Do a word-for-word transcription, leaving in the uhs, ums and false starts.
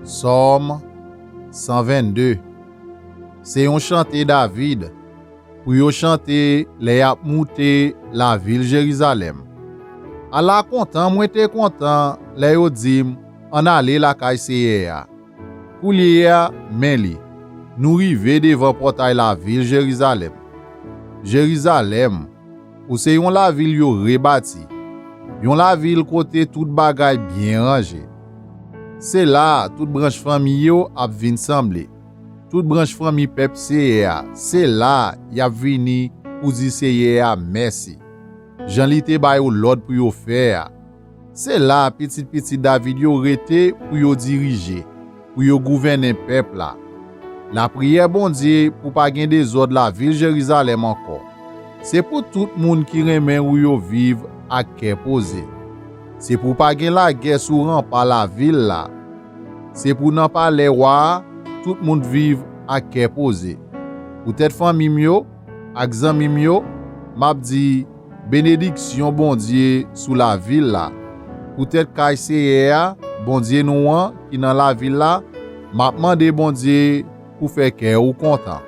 Sòm san vennde. Se yon chante David pou yo chante lè y ap moute lavil Jerizalèm. Ala kontan mwen te kontan lè yo di m, "Ann ale lakay Seyè a." Koulye a, men li, nou rive devan pòtay lavil Jerizalèm. Jerizalèm, ou se yon lavil yo rebati, yon lavil kote tout bagay byen ranje. Se la a tout branch fanmi yo ap vin sanble. Tout branch fanmi pèp Seyè a, se la a y ap vini pou di Seyè a mèsi, jan li te ba yo lòd pou yo fè a. Se la a pitit pitit David yo rete pou yo dirije, pou yo gouvènen pèp la. Lapriyè Bondye pou pa gen dezòd lavil Jerizalèm ankò. Se pou tout moun ki renmen ou yo viv ak kè poze. Se pou pa gen lagè sou ranpa lavil la. Se pou nan palè wa a tout moun viv ak kè poze. Poutèt fanmi m yo ak zanmi m yo, m ap di, "Benediksyon Bondye sou lavil la." Poutèt kay Seyè a, Bondye nou an, ki nan lavil la, m ap mande Bondye pou fè kè ou kontan.